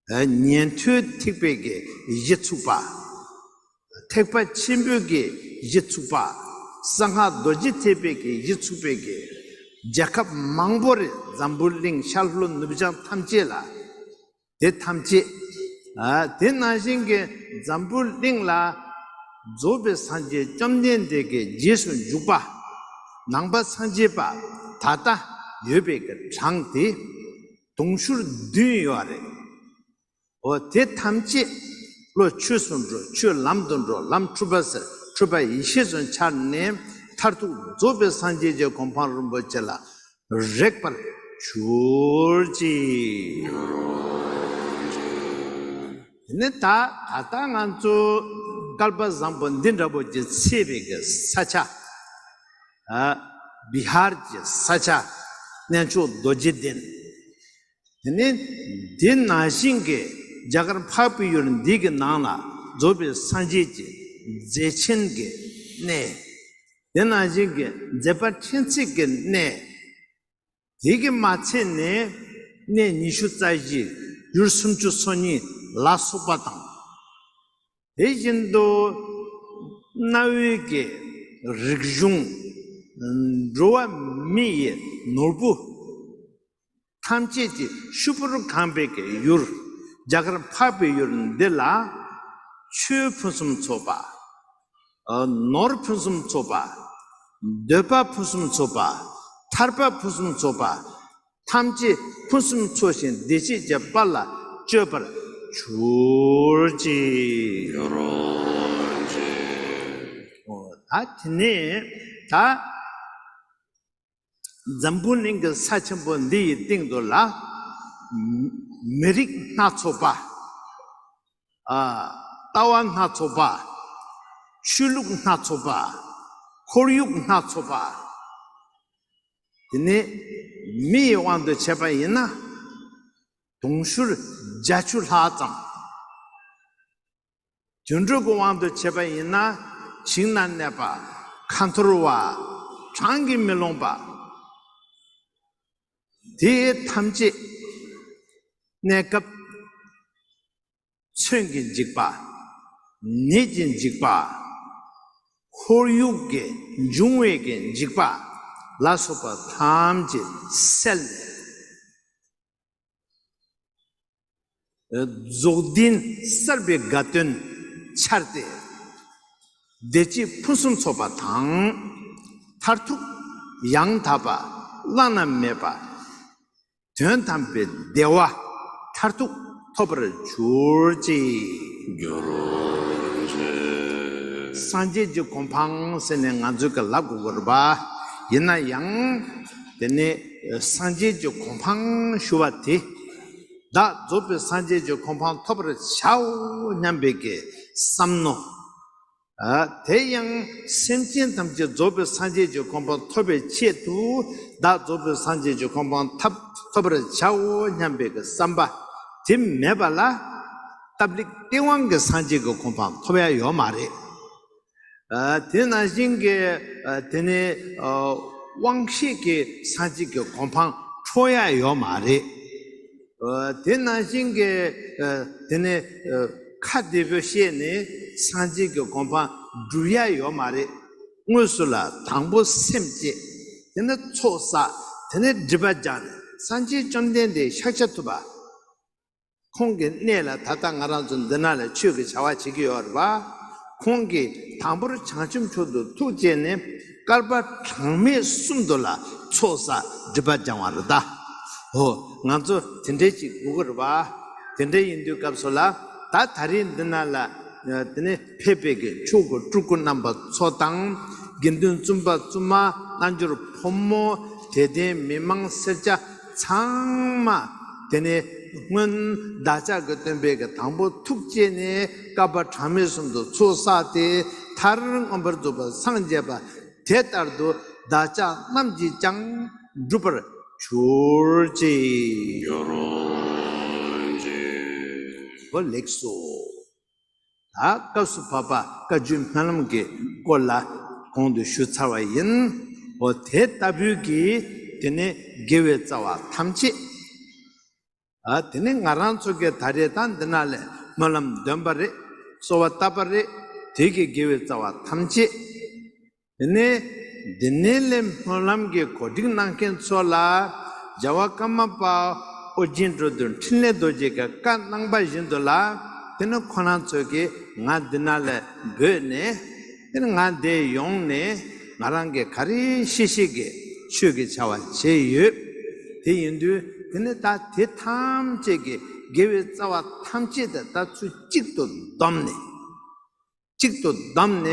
པ་རེད། ཉན་ཐོས་ཐེག་པའི་གི་གཞི་ཚུགས་པ། ཐེག་པ་ཆེན་པོའི་གི་གཞི་ཚུགས་པ། གསང་སྔགས་རྡོ་རྗེ་ཐེག་པའི་གི་གཞི་ཚུགས་པའི་གི་རྒྱལ་ཁབ་མང་པོ་རེད། འཛམ་བུ་གླིང་ཤར་ལྷོ་ནུབ་བྱང་ཐམས་ཅད་ལ། དེ་ཐམས་ཅད་ཨ་དེ་ནང་བཞིན་གྱི་འཛམ་བུ་གླིང་ལ་རྫོགས་པའི་སངས་རྒྱས་བཅོམ་ལྡན་འདས་ཀྱི་རྗེས་སུ་འཇུག་པ། ནང་པ་སངས་རྒྱས་པ་ད་ལྟ་ཡོད་པའི་གི་གྲངས་དེ་དུང་ཕྱུར་བདུན་ཡོད་རེད། འོ་དེ་ཐམས་ཅད་བློ་ཆོས་སུ་འགྲོ། ཆོས་ལམ་དུ་འགྲོ། ལམ་འཁྲུལ་པ་སེལ། འཁྲུལ་པ་ཡེ་ཤེས་སུ་འཆར་ནས་མཐར་ཐུག་རྫོགས་པའི་སངས་རྒྱས་ཀྱི་གོ་འཕང་རིན་པོ་ཆེ་ལ་རེག་པར་གྱུར་ཅིག་དེ་ནི་ད་ད་ལྟ་ང་ཚོ་སྐལ་པ་བཟང་པོ་འདི་འདྲ་པོ་ཅིག་ཚེས་པའི་གི་ས་ཆ། ཨ་བི་ཧར་གྱི་ས་ཆ། གནས་མཆོག་རྡོ་རྗེ་གདན། དེ་ནས་འདི་ནང་བཞིན་གྱི་རྒྱ་གར་འཕགས་པའི་ཡུལ་འདི་གི་ནང་ལ་རྫོགས་པའི་སངས་རྒྱས་ཀྱི་མཛད་ཆེན་གྱི་གནས། དེ་ནང་བཞིན་གྱི་མཛད་པ་ཕྲན་ཚེགས་ཀྱི་གནས། དེ་གི་མ་ཚད་ནས་གནས་ཉི་ཤུ་རྩ་བཞི། ཡུལ་སུམ་ཅུ་སོ་གཉིས་ལ་སོགས་པ་དང་། དེ་བཞིན་དུ་གནའ་བོའི་གི་རིག་གཞུང་། འགྲོ་བ་མི་ཡི་ནོར་བུ་ཐམས་ཅད་ཀྱིས་ཕྱུག་པོར་གང་བའི་གི་ཡུལ། རྒྱ་གར་འཕགས་པའི་ཡུལ་འདི་ལ་ཆོས་ཕུན་སུམ་ཚོགས་པ། ཨ་ནོར་ཕུན་སུམ་ཚོགས་པ། འདོད་པ་ཕུན་སུམ་ཚོགས་པ། ཐར་པ་ཕུན་སུམ་ཚོགས་པ། ཐམས་ཅད་ཕུན་སུམ་ཚོགས་ཤིང་བདེ་སྐྱིད་ཀྱི་དཔལ་ལ་སྤྱོད་པར་གྱུར་ཅིག་འོ་ད་དེ་ནས་ད་འཛམ་བུ་གླིང་གི་ས་ཆེན་པོ་འདི་ཡི་སྟེང་དུ་ལ་མི་རིགས་སྣ་ཚོགས་པ། ཨ་ལྟ་བ་སྣ་ཚོགས་པ། ཆོས་ལུགས་སྣ་ཚོགས་པ། ཁོར་ཡུག་སྣ་ཚོགས་པ། དེ་ནས་ མི་ཡི་དབང་དུ་བྱས་པ་ཡིན་ན། དུང་ཕྱུར་བརྒྱད་ཅུ་ལྷག་ཙམ། དུད་འགྲོ་གི་དབང་དུ་བྱས་པ་ཡིན་ན། ཞིང་ན་གནས་པ། ཁ་འཐོར་བ། གྲངས་ཀྱིས་མི་ལོངས་པ། དེ་ཐམས་ཅད་གནས་སྐབས། མཚོན་གྱི་འཇིགས་པ། ནད་ཀྱི་འཇིགས་པ། ཁོར་ཡུག་གི་འབྱུང་བའི་གི་འཇིགས་པ་ལ་སོགས་པ་ཐམས་ཅད་བསལ་ནས། རྫོགས་ལྡན་གསར་པའི་དགའ་སྟོན་འཆར་ཏེ། བདེ་སྐྱིད་ཕུན་སུམ་ཚོགས་པ་དང་། མཐར་ཐུག་ཡང་དག་པ་བླ་ན་མེད་པ། དོན་དམ་པའི་བདེ་བ་མཐར་ཐུག་ཐོབ་པར་གྱུར་ཅིག། སངས་རྒྱས་ཀྱི་གོ་འཕང་ཟེར་ནས་ང་ཚོས་ཀྱི་ལབ་དགོས་ཀྱི་རེད་པ། ཡིན་ན་ཡང་། དེ་ནས་སངས་རྒྱས་ཀྱི་གོ་འཕང་ཞུ་བ་དེ། བདག་རྫོགས་པའི་སངས་རྒྱས་ཀྱི་གོ་འཕང་ཐོབ་པར་བྱའོ་སྙམ་པའི་གི་བསམ་མནོ། ཨ། དེ་ཡང་སེམས་ཅན་ཐམས་ཅད་རྫོགས་པའི་སངས་རྒྱས་ཀྱི་གོ་འཕང་ཐོབ་པའི་ཆེད་དུ། བདག་རྫོགས་པའི་སངས་རྒྱས་ཀྱི་གོ་འཕང་ཐོབ་ཐོབ་པར་བྱའོ་སྙམ་པའི་གི་བསམ་པ་དེ་མེད་པ་ལ། སྟབས་ལེགས་སྟེས་དབང་གི་སངས་རྒྱས་ཀྱི་གོ་འཕང་ཐོབ་ཡ་ཡོད་མ་རེད། ཨ། དེ་ནང་བཞིན་གྱི། ཨ། དེ་ནས། ཨ། དབང་ཤེས་ཀྱི་སངས་རྒྱས་ཀྱི་གོ་འཕང་འཕྲོག་ཡ་ཡོད་མ་རེད། ཨ། དེ་ནང་བཞིན་གྱི། ཨ། དེ་ནས། ཨ། ཁ་བདེ་པོ་བཤད་ནས་སངས་རྒྱས་ཀྱི་གོ་འཕང་སྒྲུབ་ཡ་ཡོད་མ་རེད། དངོས་སུ་ལ་དང་པོ་སེམས་བསྐྱེད། དེ་ནས་ཚོགས་བསགས། དེ་ནས་སྒྲིབ་པ་སྦྱངས་ནས་སངས་རྒྱས་བཅོམ་ལྡན་འདས་ཤཱཀྱ་ཐུབ་པ། ཁོང་གི་གནས་ལ་ད་ལྟ་ང་རང་ཚོ་འདི་ན་ལ་ཆོས་ཀྱི་བྱ་བ་བྱེད་ཀྱི་ཡོད་རེད་པ། ཁོང་གིས་དང་པོར་བྱང་ཆུབ་མཆོག་ཏུ་ཐུགས་བསྐྱེད་ནས་བསྐལ་པ་གྲངས་མེད་གསུམ་དུ་ལ་ཚོགས་བསགས་སྒྲིབ་པ་སྦྱང་བ་རེད་ད། འོ། ང་ཚོ་དེ་འདྲའི་ཅིག་དགོས་ཀྱི་རེད་པ། དེ་འདྲ་ཡིན་དུས་སྐབས་སུ་ལ། ད་ད་རེས་འདི་ན་ལ། དེ་ནས་ཕེབས་པའི་གི་ཆོས་སྐུ་སྤྲུལ་སྐུ་རྣམ་པ་ཚོ་དང་། དགེ་འདུན་བཙུན་པ་བཙུན་མ། རྣལ་འབྱོར་ཕོ་མོ། དད་ལྡན་མི་མང་སེར་སྐྱ་ཚང་མ། དེ་ནས་སྔོན་བདག་ཅག་གི་སྟོན་པའི་གི་དང་པོ་ཐུགས་བསྐྱེད་ནས་བསྐལ་པ་གྲངས་མེད་གསུམ་དུ་ཚོགས་བསགས་ཏེ། མཐར་མངོན་པར་རྫོགས་པར་སངས་རྒྱས་པ། དེ་ལྟར་དུ་བདག་ཅག་རྣམས་ཀྱིས་ཀྱང་འགྲུབ་པར་གྱུར་ཅིག། འོ། ལེགས་སོ། ད་སྐབས་སུ་བབ་པ་བཀའ་བརྒྱུད་སྨོན་ལམ་གྱི་སྐོར་ལ་གོང་དུ་ཞུ་ཚར་བ་ཡིན། འོ། དེ་ལྟ་བུའི་གི་དེ་ནས་དགེ་བའི་རྩ་བ་ཐམས་ཅད། ཨ། དེ་ནས་ང་རང་ཚོ་གི་ད་རེས་ད་འདི་ན་ལས་སྨོན་ལམ་འདོན་པ་རེད། གསོལ་བ་བཏབ་པ་རེད། དེ་གི་དགེ་བའི་རྩ་བ་ཐམས་ཅད། དེ་ནས་འདི་ནས་ལས་སྨོན་ལམ་གྱི་གོ་སྒྲིག་གནང་མཁན་ཚོ་ལ། རྒྱལ་བ་ཀརྨ་པ་ཨོ་རྒྱན་འགྲོ་འདུལ་འཕྲིན་ལས་རྡོ་རྗེ་གིས་བཀའ་གནང་པ་བཞིན་དུ་ལ། དེ་ནས་ཁོ་རང་ཚོ་གིས་ང་འདི་ན་ལས་འབོད་ནས། དེ་ནས་ང་འདིར་ཡོང་ནས་ང་རང་གིས་ག་རེ་ཤེས་ཤེས་ཀྱི་ཆོས་ཀྱི་བྱ་བ་བྱས་ཡོད། དེ་ཡིན་དུས་དེ་ནས་ད་དེ་ཐམས་ཅད་ཀྱི་དགེ་བའི་རྩ་བ་ཐམས་ཅད་དེ་ད་ཚུར་གཅིག་ཏུ་བསྡོམས་ནས། གཅིག་ཏུ་བསྡོམས་ནས།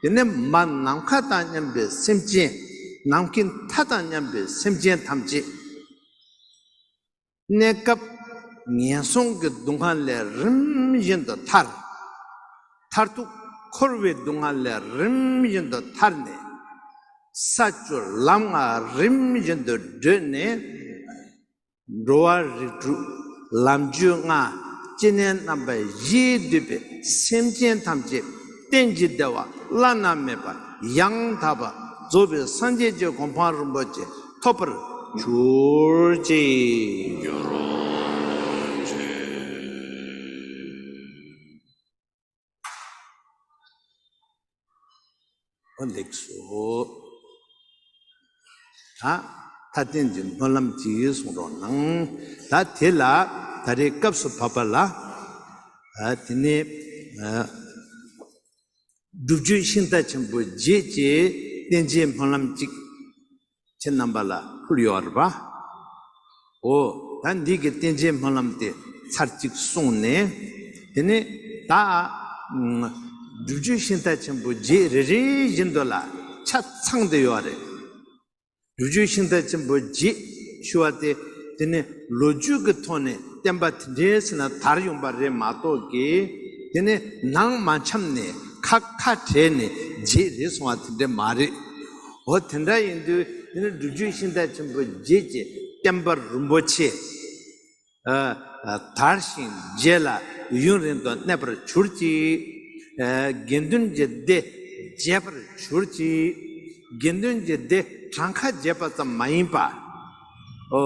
དེ་ནས་མ་ནམ་མཁའ་དང་མཉམ་པའི་སེམས་ཅན། ནམ་མཁའི་མཐའ་དང་མཉམ་པའི་སེམས་ཅན་ཐམས་ཅད། གནས་སྐབས་ངན་སོང་གི་སྡུག་བསྔལ་ལས་རིམ་བཞིན་དུ་ཐར། མཐར་ཐུག་འཁོར་བའི་སྡུག་བསྔལ་ལས་རིམ་བཞིན་དུ་ཐར་ནས། ས་བཅུ་ལམ་ལྔ་རིམ་བཞིན་དུ་བགྲོད་ནས། འགྲོ་བ་རིགས་དྲུག་ལམ་རྒྱུད་ལྔ། སྐྱེ་གནས་རྣམ་པ་བཞིས་བསྡུས་པའི་སེམས་ཅན་ཐམས་ཅད་གཏན་གྱི་བདེ་བ་བླ་ན་མེད་པ་ཡང་དག་པ་རྫོགས་པའི་སངས་རྒྱས་ཀྱི་གོ་འཕང་རིན་པོ་ཆེ་ཐོབ་པར་གྱུར་ཅིག། འོ། ལེགས་སོ། ད་མཐའ་རྟེན་གྱི་སྨོན་ལམ་ཅིག་གསུང་རོགས་གནང་། ད་དེ་ལ་ད་རེས་སྐབས་སུ་བབ་པ་ལ། ཨ། དེ་ནས། ཨ། སྒྲུབ་བརྒྱུད་ཤིང་རྟ་ཆེན་པོ་བརྒྱད་ཀྱི་རྟེན་ཅན་སྨོན་ལམ་ཅིག་ཁྱེད་རྣམ་པ་ལ་ཕུལ་ཡོད་རེད་པ། འོ། ད་འདི་གི་རྟེན་ཅན་སྨོན་ལམ་དེ་ཚར་གཅིག་གསུངས་ནས། དེ་ནས་ད། ཨ། སྒྲུབ་བརྒྱུད་ཤིང་རྟ་ཆེན་པོ་བརྒྱད་རེ་རེ་བཞིན་དུ་ལ་ཆ་ཚང་བསྡད་ཡོད་རེད། སྒྲུབ་བརྒྱུད་ཤིང་རྟ་ཆེན་པོ་བརྒྱད་ཞུ་བ་དེ། དེ་ནི་ལོ་རྒྱུས་ཀྱི་ཐོག་ནས་བསྟན་པ་དེ་འདྲའི་ཟེར་ན་དར་ཡོང་པ་རེད་མ་གཏོགས་ཀྱི། དེ་ནི་ནང་མ་འཆམ་ནས་ཁ་ཁ་བྲལ་ནས་བརྗེད་རེད་སོང་བ་དེ་འདྲ་མ་རེད། འོ། དེ་འདྲ་ཡིན་དུས་ དེ་ནི་སྒྲུབ་བརྒྱུད་ཤིང་རྟ་ཆེན་པོ་བརྒྱད་ཀྱི་བསྟན་པ་རིན་པོ་ཆེ། ཨ། ཨ། དར་ཞིང་རྒྱས་ལ་ཡུན་རིང་དུ་གནས་པར་གྱུར་ཅིག་ཨ། དགེ་འདུན་གྱི་སྡེ་རྒྱས་པར་གྱུར་ཅིག་དགེ་འདུན་གྱི་སྡེ་གྲངས་ཀ་བརྒྱད་པ་ཙམ་མ་ཡིན་པ། ཨོ།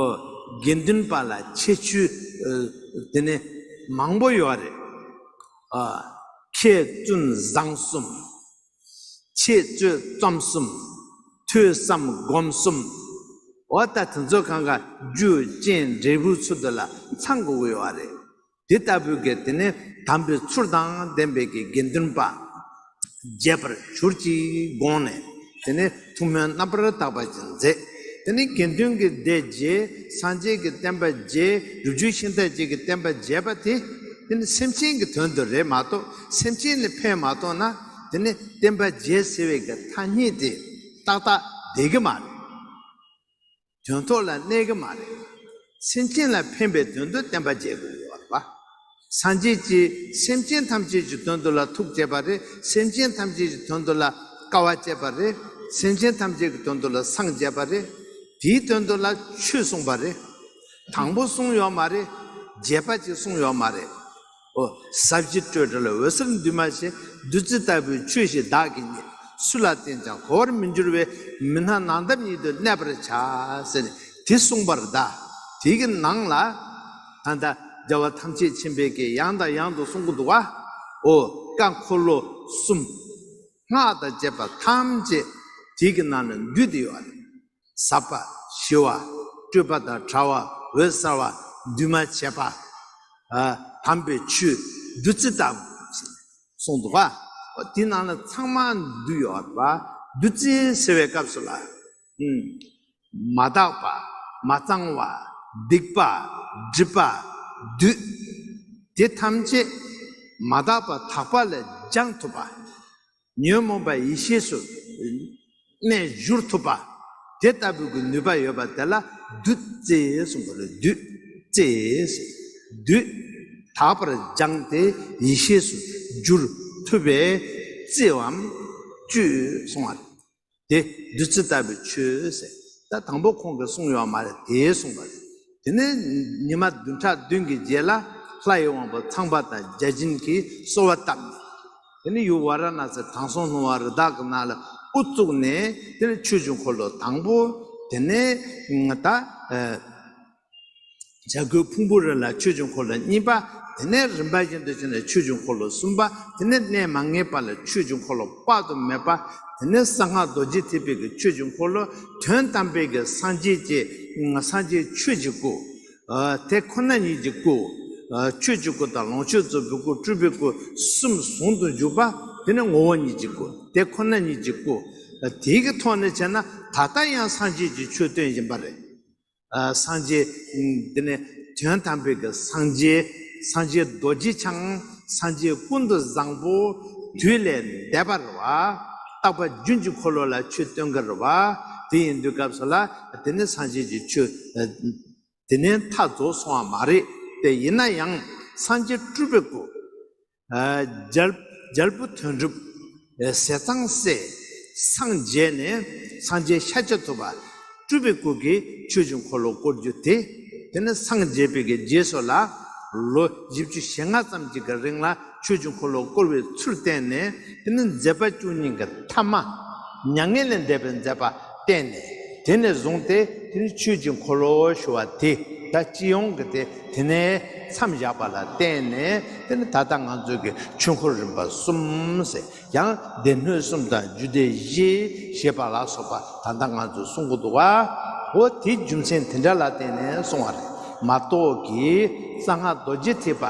དགེ་འདུན་པ་ལ་ཁྱད་ཆོས། ཨ། དེ་ནི་མང་པོ་ཡོད་རེད། ཨ། མཁས་བཙུན་བཟང་གསུམ། འཆད་རྩོད་རྩོམ་གསུམ། ཐོས་བསམ་སྒོམ་གསུམ། འོ་ད་དེ་ཚོ་གང་ག་རྒྱུ་རྐྱེན་འབྲས་བུའི་ཚུལ་དུ་ལ་ཚང་དགོས་ཀྱི་ཡོད་རེད། དེ་ལྟ་བུའི་གི་དེ་ནས་དམ་པའི་ཚུལ་དང་ལྡན་པའི་གི་དགེ་འདུན་པ་རྒྱས་པར་གྱུར་ཅིག་དགོངས་ནས། དེ་ནས་ཐུགས་སྨོན་རྣམ་པར་དག་པ་ཅིག་མཛད། དེ་ནས་དགེ་འདུན་གྱི་སྡེ་རྒྱས། སངས་རྒྱས་ཀྱི་བསྟན་པ་རྒྱས། སྒྲུབ་བརྒྱུད་ཤིང་རྟ་བརྒྱད་ཀྱི་བསྟན་པ་རྒྱས་པ་དེ། དེ་ནི་སེམས་ཅན་གྱི་དོན་དུ་རེད་མ་གཏོགས། སེམས་ཅན་ལ་ཕན་མ་ཐོགས་ན། དེ་ནི་བསྟན་པ་རྒྱས་ཟེར་བའི་གི་ཐ་སྙད་དེ་ཏག་ཏག་བསྡད་ཀྱི་མ་རེད། དོན་ཐོག་ལ་གནས་ཀྱི་མ་རེད། སེམས་ཅན་ལ་ཕན་པའི་དོན་དུ་བསྟན་པ་རྒྱས་དགོས་ཡོད་རེད་པ། སངས་རྒྱས་ཀྱིས་སེམས་ཅན་ཐམས་ཅད་ཀྱི་དོན་དུ་ལ་ཐུགས་བསྐྱེད་པ་རེད། སེམས་ཅན་ཐམས་ཅད་ཀྱི་དོན་དུ་ལ་དཀའ་བ་སྤྱད་པ་རེད། སེམས་ཅན་ཐམས་ཅད་ཀྱི་དོན་དུ་ལ་སངས་རྒྱས་པ་རེད། དེའི་དོན་དུ་ལ་ཆོས་གསུངས་པ་རེད། དང་པོ་གསུངས་ཡོད་མ་རེད། རྒྱས་པ་ཅིག་གསུངས་ཡོད་མ་རེད། ཨོ། ཟབ་ཞི་སྤྲོས་བྲལ་འོད་གསལ་འདུས་མ་བྱས། བདུད་རྩི་ལྟ་བུའི་ཆོས་ཤིག་བདག་གིས་རྙེད། སུ་ལ་བསྟན་ཀྱང་གོ་བར་མི་འགྱུར་བའི། མི་སྣང་ནམ་མཁའ་ཉིད་དུ་གནས་པར་བྱ། ཟེར་ནས་དེ་གསུངས་པར་གདའ། དེ་གི་ནང་ལ་ད་ལྟ་རྒྱལ་བ་ཐམས་ཅད་མཁྱེན་པའི་གི་ཡང་དང་ཡང་དུ་གསུང་གི་འདུག་བ། ཨོ། བཀའ་འཁོར་ལོ་གསུམ། སྔགས་དང་བཅས་པ་ཐམས་ཅད་དེ་གི་ནང་ན་འདུས་ཏེ་ཡོད་རེད། ཟབ་པ་ཞི་བ། སྤྲོས་པ་དང་བྲལ་བ། འོད་གསལ་བ། འདུས་མ་བྱས་པ། ཨ། དམ་པའི་ཆོས་བདུད་རྩི་ལྟ་བུ་གསུངས་འདུག་ག། དེ་ནང་ལ་ཚང་མ་འདུས་ཡོད་པ། བདུད་རྩི་ཟེར་བའི་སྐབས་སུ་ལ། ཨ། མ་དག་པ། མ་གཙང་བ། སྡིག་པ། སྒྲིབ་པ། བདུད། དེ་ཐམས་ཅད་མ་དག་པ་དག་པ་ལ་སྦྱང་ཐུབ་པ། ཉོན་མོངས་པ་ཡེ་ཤེས་སུ་གནས་བསྒྱུར་ཐུབ་པ། དེ་ལྟ་བུའི་གི་ནུས་པ་ཡོད་པ་དེ་ལ་བདུད་རྩི་གསུངས་པ་རེད། བདུད་རྩི་ཟེར། བདུད་དག་པར་སྦྱངས་ཏེ་ཡེ་ཤེས་སུ་བསྒྱུར་ཐུབ་པའི་རྩིའམ་བཅུད་གསུངས་པ་རེད། དེ་བདུད་རྩི་ལྟ་བུའི་ཆོས་ཟེར། ད་དང་པོ་ཁོང་གིས་གསུངས་ཡོད་མ་རེད། དེ་གསུངས་པ་རེད། དེ་ནས་ཉི་མ་བདུན་ཕྲག་བདུན་གྱི་རྗེས་ལ་ལྷ་ཡི་དབང་པོ་ཚངས་པ་དང་བརྒྱ་བྱིན་གྱིས་གསོལ་བ་བཏབ་ནས། དེ་ནས་ཡུལ་ཝཱ་ར་ཎ་སི་དྲང་སྲོང་ལྷུང་བ་རི་དྭགས་ཀྱི་ནང་ལ་དབུ་བཙུགས་ནས། དེ་ནས་ཆོས་ཀྱི་འཁོར་ལོ་དང་པོ། དེ་ནས་ད་ཨ་བྱ་རྒོད་ཕུང་པོའི་རི་ལ་ཆོས་ཀྱི་འཁོར་ལོ་གཉིས་པ། དེ་ནས་རིམ་པ་བཞིན་དུ་བྱས་ནས་ཆོས་ཀྱི་འཁོར་ལོ་གསུམ་པ། དེ་ནས་གནས་མ་ངེས་པ་ལ་ཆོས་ཀྱི་འཁོར་ལོ་དཔག་ཏུ་མེད་པ། དེ་ནས་གསང་སྔགས་རྡོ་རྗེ་ཐེག་པའི་གི་ཆོས་ཀྱི་འཁོར་ལོ། དོན་དམ་པའི་གི་སངས་རྒྱས་ཀྱི་སངས་རྒྱས་ཆོས་ཀྱི་སྐུ། ཨ། དེ་ཁོ་ན་ཉིད་ཀྱི་སྐུ། ཨ། ཆོས་ཀྱི་སྐུ་དང་ལོངས་སྤྱོད་རྫོགས་པའི་སྐུ། སྤྲུལ་པའི་སྐུ་གསུམ་ཟུང་དུ་འཇུག་པ། དེ་ནི་ངོ་བོ་ཉིད་ཀྱི་སྐུ། དེ་ཁོ་ན་ཉིད་ཀྱི་སྐུ། ཨ། དེའི་གི་ཐོག་ནས་བྱས་ན་ད་ལྟ་ཡང་སངས་རྒྱས་ཀྱི་ཆོས་སྟོན་བཞིན་པ་རེད། ཨ། སངས་རྒྱས། ཨ། དེ་ནས་དོན་དམ་པའི་གི་སངས་རྒྱས། སངས་རྒྱས་རྡོ་རྗེ་འཆང་། སངས་རྒྱས་ཀུན་ཏུ་བཟང་པོ། དུས་ལས་འདས་པ་རེད་བ། རྟག་པ་རྒྱུན་གྱི་འཁོར་ལོ་ལ་ཆོས་སྟོན་གྱི་རེད་བ། དེ་ཡིན་དུས་སྐབས་སུ་ལ་དེ་ནས་སངས་རྒྱས་ཀྱི་ཆོས། ཨ། དེ་ནས་མཐའ་རྫོགས་སོང་བ་མ་རེད། དེ་ཡིན་ན་ཡང་སངས་རྒྱས་སྤྲུལ་པའི་སྐུ། ཨ། རྒྱལ་རྒྱལ་པོ་དོན་གྲུབ། ཨ། ཟས་གཙང་སྲས། སངས་རྒྱས་ནས་སངས་རྒྱས་ཤཱཀྱ་ཐུབ་པ་སྤྲུལ་པའི་སྐུ་གིས་ཆོས་ཀྱི་འཁོར་ལོ་བསྐོར་རྒྱུ་དེ། དེ་ནས་སངས་རྒྱས་པའི་གི་རྗེས་སུ་ལ་ལོ་བཞི་བཅུ་ཞེ་ལྔ་ཙམ་ཅིག་གི་རིང་ལ་ཆོས་ཀྱི་འཁོར་ལོ་བསྐོར་བའི་ཚུལ་བསྟན་ནས། དེ་ནས་མཛད་པ་བཅུ་གཉིས་ཀྱི་ཐ་མ། མྱ་ངན་ལས་འདས་པའི་མཛད་པ་བསྟན་ནས། དེ་ནས་བཟུང་སྟེ་དེ་ནི་ཆོས་ཀྱི་འཁོར་ལོ་ཞུ་བ་དེ་ད་སྤྱི་ཡོངས་ཀྱི་དེ་དེ་ནས་མཚམས་བཞག་པ་ལ་བརྟེན་ནས། དེ་ནི་ད་ལྟ་ང་ཚོ་གི་ཆོས་འཁོར་རིམ་པ་གསུམ་ཟེར། ཡང་སྡེ་སྣོད་གསུམ་དང་རྒྱུད་སྡེ་བཞི་ཞེས་པ་ལ་སོགས་པ་ད་ལྟ་ང་ཚོས་གསུང་གི་འདུག་བ། འོ་དེའི་རྒྱུ་མཚན་དེ་འདྲ་ལ་བརྟེན་ནས་གསུང་བ་རེད་མ་གཏོགས་ཀྱི། གསང་སྔགས་རྡོ་རྗེ་ཐེག་པ་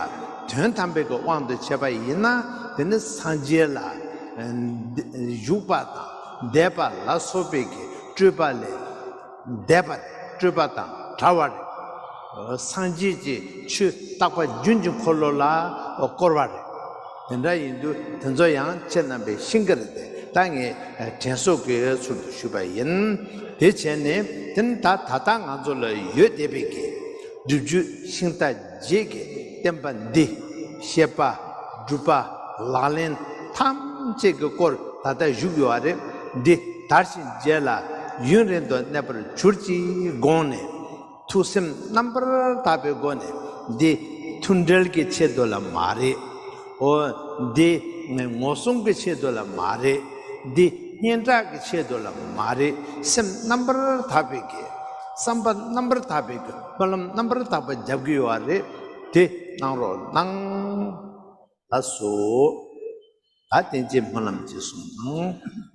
དོན་དམ་པའི་གི་དབང་དུ་བྱས་པ་ཡིན་ན། དེ་ནི་སངས་རྒྱས་ལ་བཞུགས་པ་དང་འདས་པ་ལ་སོགས་པའི་གི་སྤྲོས་པ་ལས་འདས་པ་རེད། སྤྲོས་པ་དང་བྲལ་བ་རེད། སངས་རྒྱས་ཀྱི་ཆོས་རྟག་པ་རྒྱུན་གྱི་འཁོར་ལོ་ལ་བསྐོར་བ་རེད། དེ་འདྲ་ཡིན་དུས་དེ་ཚོ་ཡང་ཁྱེད་རྣམ་པས་ཤེས་ཀྱི་རེད་དེ། ད་ངས་དྲན་གསོ་གི་ཚུལ་དུ་ཞུས་པ་ཡིན། དེ་བྱས་ནས་དེ་ནི་ད་ད་ལྟ་ང་ཚོ་ལ་ཡོད་བསྡད་པའི་གི་སྒྲུབ་བརྒྱུད་ཤིང་རྟ་བརྒྱད་ཀྱི་བསྟན་པ་འདི་བཤད་པ། སྒྲུབ་པ། ལག་ལེན་ཐམས་ཅད་ཀྱི་སྐོར་ད་ལྟ་བཞུགས་ཡོད་པ་རེད། འདི་དར་ཞིང་རྒྱས་ལ་ ཡུན་རིང་དུ་གནས་པར་གྱུར་ཅིག་དགོངས་ནས། ཐུགས་སེམས་རྣམ་པར་དག་པའི་སྒོ་ནས། འདི་མཐུན་འབྲེལ་གྱི་ཆེད་དུ་ལ་མ་རེད། འོ། འདི་ངོ་སྲུང་གི་ཆེད་དུ་ལ་མ་རེད། འདི་སྙན་གྲགས་ཀྱི་ཆེད་དུ་ལ་མ་རེད། སེམས་རྣམ་པར་དག་པའི་གི། བསམ་པ་རྣམ་པར་དག་པའི་གི། སྨོན་ལམ་རྣམ་པར་དག་པ་རྒྱབ་ཀྱི་ཡོད་རེད། དེ་གནང་རོགས་གནང་། ལགས་སོ། ད་བསྟན་བཅོས་སྨོན་ལམ་ཅིག་གསུངས་གནང་།